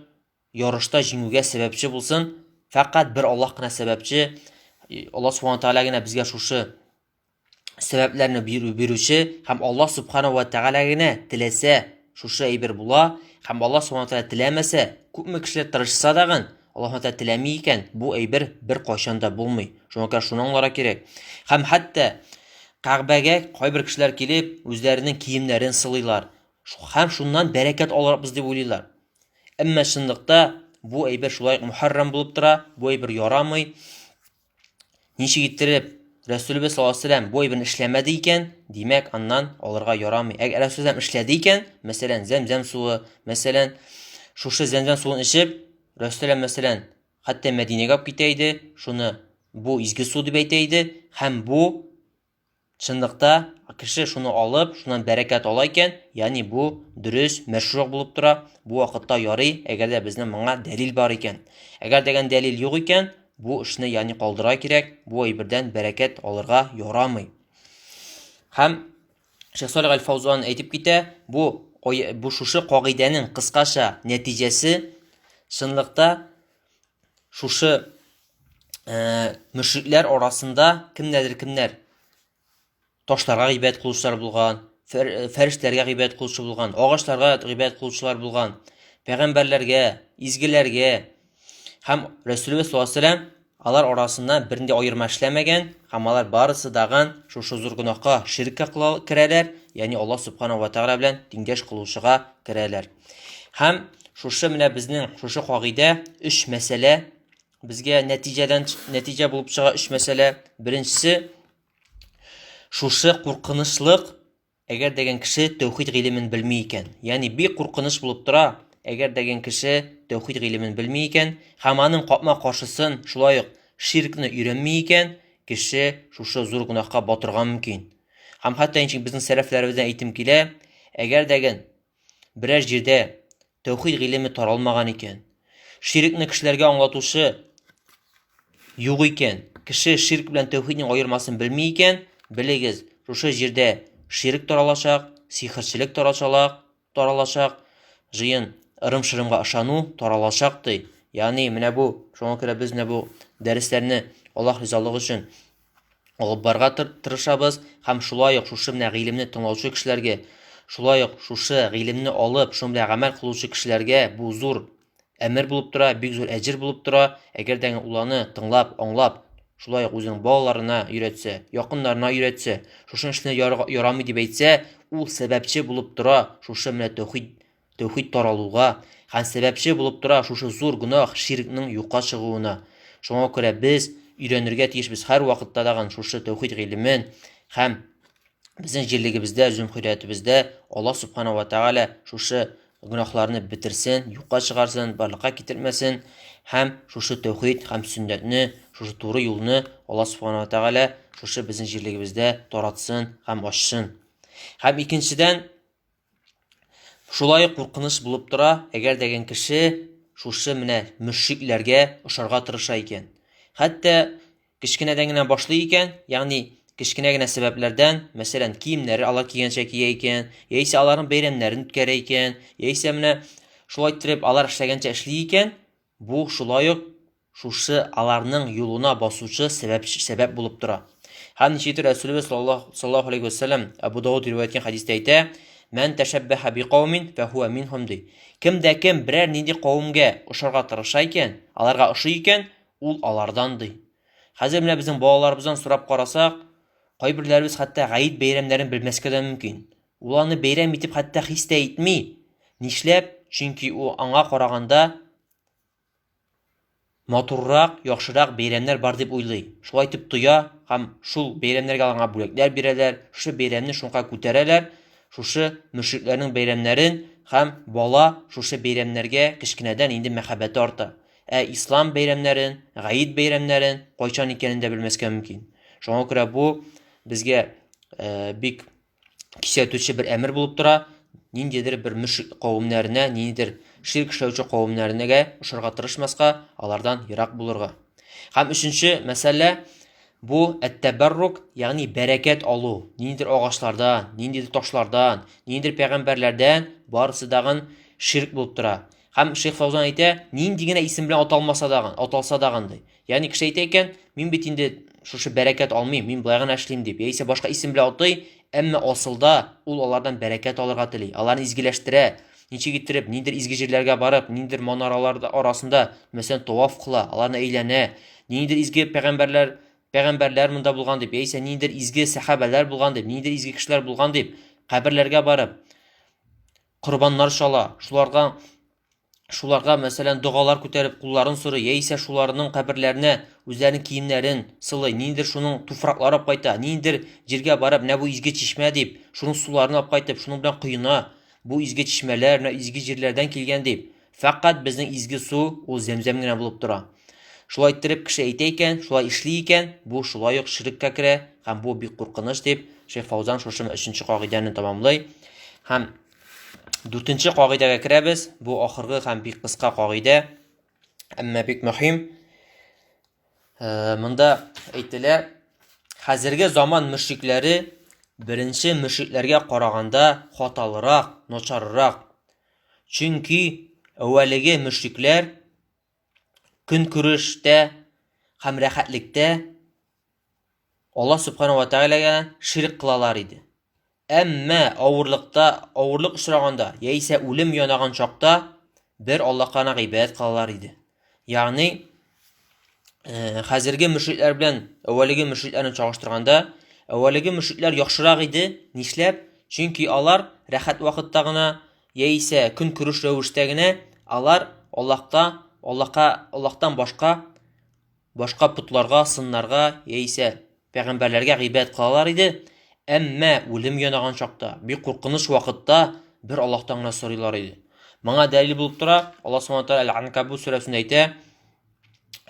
ярышта җиңүгә сәбәпче булсын? Фәкать бер Аллаһ кына сәбәпче. Аллаһ субхана тәгалә генә безгә шушы сәбәпләрне бирү бирүче һәм Аллаһ субхана ва тәгалә генә теләсә шушы әйбер була. һәм Аллаһ Субхану тәгалә теләмәсә, күпме кешеләр тырышса дагын, Аллаһ Тәгалә теләми икән, бу әйбер бер кайчан да булмый. Шуңа күрә шуны аңларга кирәк. Һәм хәтта Кәгъбәгә кайбер кешеләр килеп, үзләренең киемнәрен сылыйлар. Һәм шуннан бәрәкәт алырбыз дип уйлыйлар. Әмма чынлыкта бу әйбер шулай ук мөхәррәм булып тора, бу әйбер ярамый. Ничек иттереп Рәсүлебез саллаллаһу алейһи вәсәлләм бу әйберне эшләмәде икән, димәк, аннан алырга ярамый. Әгәр Рәсүлебез эшләде икән, мәсәлән, зәмзәм суы, мәсәлән, шушы зәмзәм суын эчеп, Рәсүлебез, мәсәлән, хәтта Мәдинәгә алып китә иде, шуны бу изге су дип әйтә иде, һәм бу чынлыкта кеше шуны алып, шуннан бәрәкәт ала икән, ягъни бу дөрес, мәшруг булып тора, бу вакытта ярый, әгәр дә безнең моңа дәлил бар икән. Әгәр дәгән дәлил юк икән, бу эшне ягъни калдыра кирәк, бу әйбердән бәрәкәт алырга ярамый. Һәм Шейх Салих Аль-Фаузан әйтеп китә, бу бу шушы кагыйдәнең кыскача нәтиҗәсе чынлыкта шушы мөшрикләр арасында кемнәрдер кемнәр ташларга гыйбадәт кылучылар булган, фәрештәләргә гыйбадәт кылучы булган, агачларга гыйбадәт кылучылар булган, пәйгамбәрләргә, изгеләргә һәм Рәсүлебез саллаллаһу алейһи вәсәлләм алар арасында бернинди аерма эшләмәгән һәм алар барысы дагын шушы зур гөнаһка, ширккә керәләр, ягъни Аллаһ субхана ва тәгалә белән тиңдәш кылучыга керәләр. Һәм шушы менә безнең шушы кагыйдә өч мәсьәлә безгә нәтиҗәдән нәтиҗә булып чыга өч мәсьәлә. Беренчесе шушы куркынычлык, әгәр дәгән кеше тәүхид гыйлемен белми икән. Ягъни бик куркыныч булып тора, әгәр дәгән кеше тәүхид гыйлемен белми икән һәм аның капма-каршысын шулай ук ширкне өйрәнми икән, кеше шушы зур гөнаһка батырга мөмкин. Һәм хәтта ничек безнең сәләфләребездән әйтем килә, әгәр дәген берәр җирдә тәүхид гыйлеме таралмаган икән, ширкне кешеләргә аңлатучы юк икән, кеше ширк белән тәүхиднең аермасын белми икән, белегез, шушы җирдә ширк таралачак, сихерчелек таралачак, таралачак, җыен ырым-шырымга ышану таралачак ди. Ягъни менә бу, шуңа күрә без менә бу дәресләрне Аллаһ ризалыгы өчен алып барырга тырышабыз һәм шулай ук шушы менә гыйлемне тыңлаучы кешеләргә, шулай ук шушы гыйлемне алып, шуның белән гамәл кылучы кешеләргә бу зур әмер булып тора, бик зур әҗер булып тора. Әгәр дә ул аны тыңлап, аңлап, шулай ук үзенең балаларына өйрәтсә, якыннарына өйрәтсә, шушы эшне ярамый дип әйтсә, ул сәбәпче булып тора шушы менә тәүхид Тәүхид таралуга һәм сәбәпче булып тора шушы зур гөнаһ, ширкнең юкка чыгуына. Шуңа күрә без өйрәнергә тиешбез һәрвакытта дагын шушы тәүхид гыйлемен һәм безнең җирлегебездә, җөмһүриятебездә Аллаһ Субхана ва Тәгалә шушы гөнаһларны бетерсен, юкка чыгарсын, барлыкка китермәсен һәм шушы тәүхид һәм сөннәтне, шушы туры юлны Аллаһ Субхана ва Тәгалә шушы безнең җирлегебездә таратсын һәм ачсын. Һәм икенчедән, Шулай ук куркыныч булып тора, әгәр дәген кеше шушы менә мөшрикләргә ошарга тырыша икән. Хәтта кечкенәдән генә башлый икән, ягъни кечкенә генә сәбәпләрдән, мәсәлән, киемнәре алар кигәнчә кия икән, яисә аларның бәйрәмнәрен үткәрә икән, яисә менә шулай иттереп алар эшләгәнчә эшли икән, Бу шулай ук шушы аларның юлына басучы сәбәп, сәбәп булып тора. Һәм ничектер Рәсүлебез саллаллаһу алейхи ва сәлләм Әбу Дауд риваять иткән хәдистә әйтә, "Мән тәшәббәһә биқаумин фәһуә минһум" ди. Кем дә кем берәр нинди кавемгә ошарга тырыша икән, аларга ошый икән, ул алардан ди. Хәзер менә безнең балаларыбыздан сорап карасак, кайберләребез хәтта гаит бәйрәмнәрен белмәскә дә мөмкин. Ул аны бәйрәм итеп хәтта хис тә итми. Нишләп? Чөнки ул аңа караганда матуррак, яхшырак бәйрәмнәр бар дип уйлый. Шулай итеп тоя һәм шул бәйрәмнәргә аңа бүләкләр бирәләр, шушы бәйрәмне шуңа күтәрәләр, шушы мөшрикләрнең бәйрәмнәрен һәм бала шушы бәйрәмнәргә кечкенәдән инде мәхәббәте арта. Ә ислам бәйрәмнәрен, гаит бәйрәмнәрен кайчан икәнен дә белмәскә мөмкин. Шуңа күрә бу безгә бик кисәтүче бер әмер булып тора. Ниндидер бер мөшрик кавемнәренә, ниндидер ширк эшләүче кавемнәренә ошарга тырышмаска, алардан ерак булырга. Һәм өченче мәсьәлә бу әт-тәбәррук, ягъни бәрәкәт алу. Ниндидер агачлардан, ниндидер ташлардан, ниндидер пәйгамбәрләрдән барысы дагын ширк булып тора. Һәм Шейх Фаузан әйтә, нинди генә исем белән аталмаса дагын, аталса дагын ди. Ягъни кеше әйтә икән, мин бит инде шушы бәрәкәт алмыйм, мин болай гына эшлим дип, яисә башка исем белән атый, әмма асылда ул алардан бәрәкәт алырга тели, аларны изгеләштерә. Ничек иттереп, ниндидер изге җирләргә барып, ниндидер манаралар арасында, мәсәлән, таваф кыла, аларны әйләнә, ниндидер изге пәйгамбәрләр, пәйгамбәрләр монда булган дип, яисә ниндидер изге сәхабәләр булган дип, ниндидер изге кешеләр булган дип, каберләргә барып, корбаннар чала, шуларга шуларга, мәсәлән, догалар күтәреп кулларын сорый, яисә шуларның каберләренә үзләренең киемнәрен сылый, ниндидер шуның туфраклары алып кайта, ниндидер җиргә барып, менә бу изге чишмә дип, шуның суларын алып кайтып, шуның белән коена, бу изге чишмәләр, менә изге җирләрдән килгән дип. Фәкать безнең изге су ул зәмзәм генә булып тора. Шулай иттереп кеше әйтә икән, шулай эшли икән, бу шулай ук ширккә керә һәм бу бик куркыныч дип Шейх Фаузан шушы өченче кагыйдәне тәмамлый. Һәм дүртенче кагыйдәгә керәбез. Бу ахыргы һәм бик кыска кагыйдә, әмма бик мөһим. Монда әйтелә, хәзерге заман мөшрикләре беренче мөшрикләргә караганда хаталырак, начаррак. Чөнки әүвәлеге мөшрикләр көнкүрештә һәм рәхәтлектә Аллаһ Субхану ва Тәгаләгә ширк кылалар иде. Әмма авырлыкта, авырлык очраганда, яисә үлем янаган чакта бер Аллаһка гына гыйбадәт кылалар иде. Ягъни хәзерге мөшрикләр белән әүвәлеге мөшрикләрне чагыштырганда, әүвәлеге мөшрикләр яхшырак иде. Нишләп? Чөнки алар рәхәт вакытта гына яисә көнкүреш рәвештә генә алар Аллаһка, Аллаһка, Аллаһтан башка башка потларга, сыннарга яисә пәйгамбәрләргә гыйбадәт кылалар иде. Әмма үлем янаган чакта, бик куркыныч вакытта бер Аллаһтан гына сорыйлар иде. Моңа дәлил булып тора, Аллаһ Субхану тәгалә Әл-Анкабут сүрәсендә әйтә: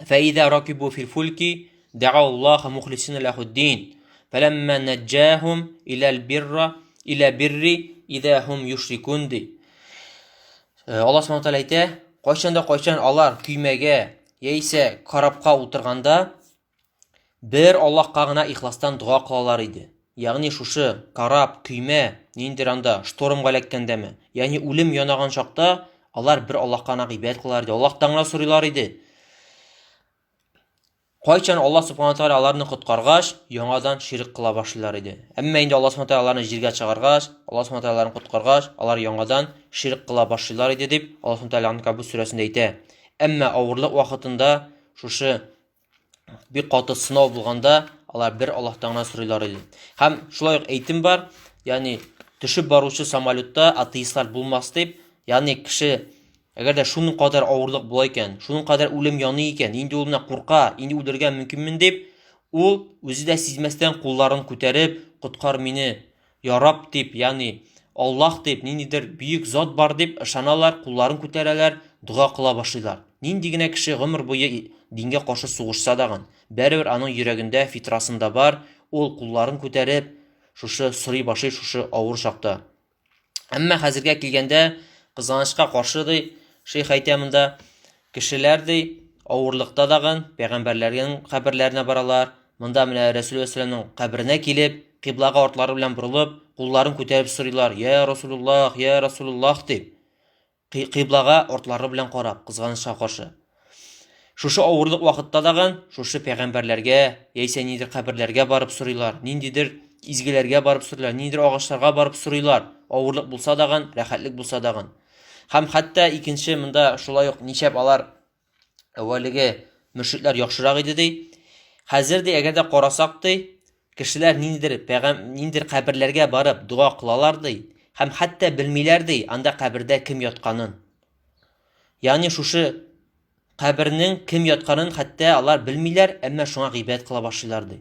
"Фәиза ракибу фил фулки дa'у Аллаһа мухлисина лахуд-дин, фәләмма наджахум иләл бирра иля бирри иза хум юшрикун" ди. Аллаһ Субхану тәгалә әйтә, кайчан да кайчан алар көймәгә яисә корабка утырганда бер Аллаһка гына ихластан дога кылалар иде. Ягъни шушы кораб, көймә, ниндидер анда штормга эләккәндәме, ягъни үлем янаган чакта алар бер Аллаһка гына гыйбадәт кылалар иде, Аллаһтан гына сорыйлар иде. Кайчан Аллаһ Субхану Тәгалә аларны коткаргач, яңадан ширк кыла башлыйлар иде. Әмма инде Аллаһ Субхану Тәгалә аларны җиргә чыгаргач, Аллаһ Субхану Тәгалә аларны коткаргач, алар яңадан ширк кыла башлыйлар иде дип Аллаһ Субхану Тәгалә Анкабут сүрәсендә әйтә. Әмма авырлык вакытында шушы бик каты сынау булганда, алар бер Аллаһтан гына сорыйлар иде. Һәм шулай ук әйтем бар, ягъни төшеп баручы самолетта атеистлар булмас дип, ягъни кеше Әгәр дә шуның кадәр авырлык була икән, шуның кадәр үлем яный икән, инде ул менә курка, инде үлергә мөмкинмен дип, ул үзе дә сизмәстән кулларын күтәреп, коткар мине, я Рабб дип, ягъни Аллаһ дип, ниндидер бөек зат бар дип ышаналар, кулларын күтәрәләр, дога кыла башлыйлар. Нинди генә кеше гомер буе дингә каршы сугышса дагын, барыбер аның йөрәгендә, фитрасында бар, ул кулларын күтәреп, шушы сорый башлый шушы авыр чакта. Әмма хәзергә килгәндә, кызганычка каршы, ди, шейх әйтә монда, кешеләр, ди, авырлыкта дагын пәйгамбәрләрнең каберләренә баралар. Монда менә Рәсүл вәссәламның каберенә килеп, кыйблага артлары белән борылып, кулларын күтәреп сорыйлар: "Я Расулуллаһ, я Расулуллаһ" дип. Кыйблага артлары белән карап, кызганычка каршы. Шушы авырлык вакытта дагын шушы пәйгамбәрләргә, яисә ниндидер каберләргә барып сорыйлар, ниндидер изгеләргә барып сорыйлар, ниндидер агачларга барып сорыйлар. Авырлык булса дагын, рәхәтлек булса дагын. Һәм хәтта икенче монда шулай ук ничәп алар әүвәлеге мөршидләр яхшырак иде ди. Хәзер ди, әгәр дә карасак ди, кешеләр ниндидер пәйгам ниндидер каберләргә барып дога кылалар ди, һәм хәтта белмиләр ди, анда кабердә кем ятканын. Ягъни шушы кабернең кем ятканын хәтта алар белмиләр, әмма шуңа гыйбадәт кыла башлыйлар ди.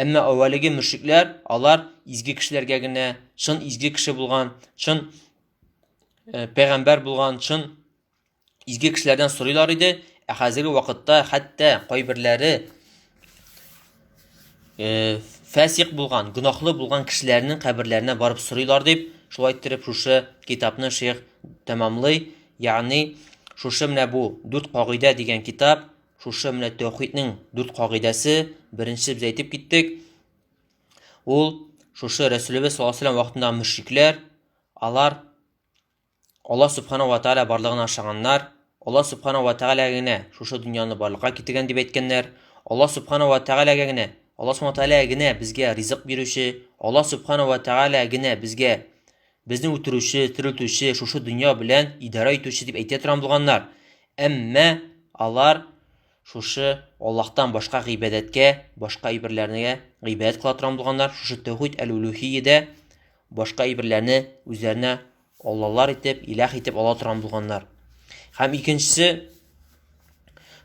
Әмма әүвәлеге мөшрикләр, алар изге кешеләргә генә, чын изге кеше булган, чын пәйгамбәр булган, чын изге кешеләрдән сорыйлар иде, ә хәзерге вакытта хәтта кайберләре э, фәсик булган, гөнаһлы булган кешеләрнең каберләренә барып сорыйлар дип, шулай иттереп шушы китапны шейх тәмамлый. Ягъни шушы менә бу дүрт кагыйдә дигән китап, шушы менә тәүхиднең дүрт кагыйдәсе, беренче без әйтеп киттек. Ул шушы Рәсүлебез саллаллаһу алейһи ва сәлләм вакытындагы мөшрикләр, алар Аллаһ Субхана ва Тааля барлыгына ышанганнар, Аллаһ Субхана ва Тааля генә шушы дөньяны барлыкка китергән дип әйткәннәр, Аллаһ Субхана ва Тааляга генә, Аллаһ Субхана Тааля генә безгә ризык бирүче, Аллаһ Субхана ва Тааля генә безгә безне үтерүче, терелтүче, шушы дөнья белән идарә итүче дип әйтә торган булганнар. Әмма алар шушы Аллаһтан башка гыйбадәткә, башка әйберләргә гыйбадәт кыла торган булганнар. Шушы тәүхид әл-улүһиядә башка әйберләрне үзләренә аллалар итеп, иләх итеп ала торган булганнар. Һәм икенчесе,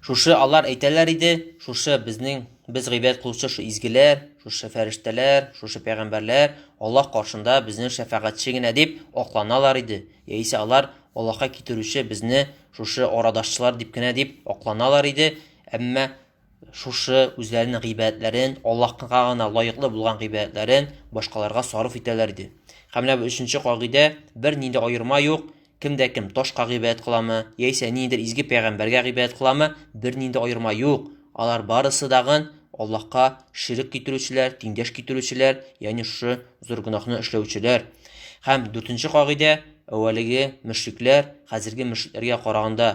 шушы алар әйтәләр иде, шушы безнең без гыйбадәт кылучы шушы изгеләр, шушы фәрештәләр, шушы пәйгамбәрләр Аллаһ каршында безнең шәфәгатьче генә дип акланалар иде. Яисә алар Аллаһка китерүче безне шушы арадашчылар дип кенә дип акланалар иде. Әмма шушы үзләренең гыйбадәтләрен, Аллаһка гына лаеклы булган гыйбадәтләрен башкаларга сарыф итәләр иде. Һәм менә бу өченче кагыйдә, бернинди аерма юк, кем дә кем ташка гыйбадәт кыламы, яисә ниндидер изге пәйгамбәргә гыйбадәт кыламы, бернинди аерма юк. Алар барысы дагын Аллаһка ширек китерүчеләр, тиңдәш китерүчеләр, ягъни шушы зур гөнаһны эшләүчеләр. Һәм дүртенче кагыйдә, әүвәлеге мөшрикләр хәзерге мөшрикләргә караганда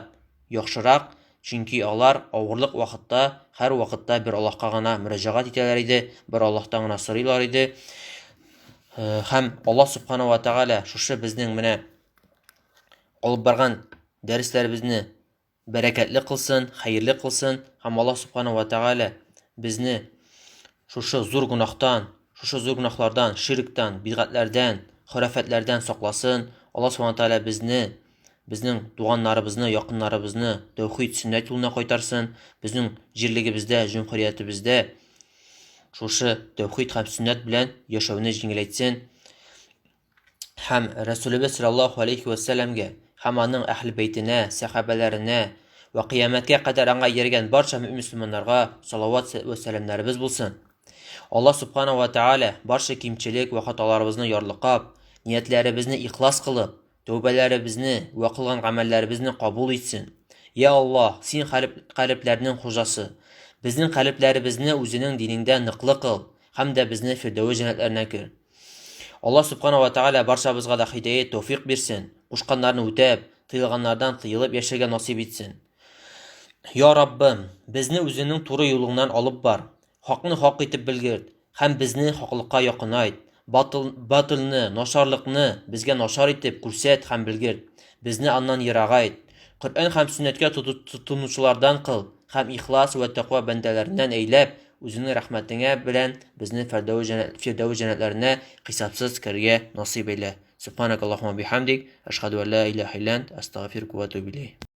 яхшырак, чөнки алар авырлык вакытта һәрвакытта бер Аллаһка гына мөрәҗәгать итәләр иде, бер Аллаһтан гына сорыйлар иде. Һәм Аллаһ Субхану ва Тәгалә шушы безнең менә алып барган дәресләребезне бәрәкәтле кылсын, хәерле кылсын һәм Аллаһ Субхану ва Тәгалә безне шушы зур гөнаһтан, шушы зур гөнаһлардан, ширктан, бидгатләрдән, хөрәфәтләрдән сакласын. Аллаһ Субхану ва Тәгалә безне безнең туганнарыбызны, якыннарыбызны тәүхид, сөннәт юлына кайтарсын. Безнең җирлегебездә, җөмһүриятебездә шушы тәүхид һәм сөннәт белән яшәүне җиңеләйтсен. Һәм Рәсүлебез саллаллаһу алейхи вә сәлләмгә һәм аның әһле бәйтенә, сәхабәләренә вә кыямәткә кадәр аңа ияргән барча мөэмин мөселманнарга салават вә сәламнәребез булсын. Аллаһ субхана ва тааля барча кимчелек вә хаталарыбызны ярлыкап, ниятләребезне ихлас кылып, тәүбәләребезне вә кылган гамәлләребезне кабул итсен. Йә Аллаһ, Син калебләрнең хуҗасы. Безнең калебләребезне Үзенең динеңдә ныклы кыл һәм дә безне Фирдәвес җәннәтләренә кер. Аллаһ Субхана ва Тәгалә барчабызга да һидәят, тәүфыйк бирсен, кушканнарны үтәп, тыелганнардан тыелып яшәргә насыйп итсен. Я Раббым, безне Үзеңнең туры юлыңнан алып бар. Хакны хак итеп белгерт һәм безне хаклыкка якынайт. Батыл, батылны, начарлыкны безгә начар итеп күрсәт һәм белгерт. Безне аннан ерагайт. Коръән һәм сөннәткә тотынучылардан кыл һәм ихлас вә тәкъва бәндәләреннән әйләп, үзеңнең рәхмәтеңә белән безне Фирдәвес җәннәтләренә хисапсыз керергә насыйп әйлә. Субханакаллаһумма бихамдик, әшһәду ан ла илаһа илля ант, астагфирука ва атубу иләйк.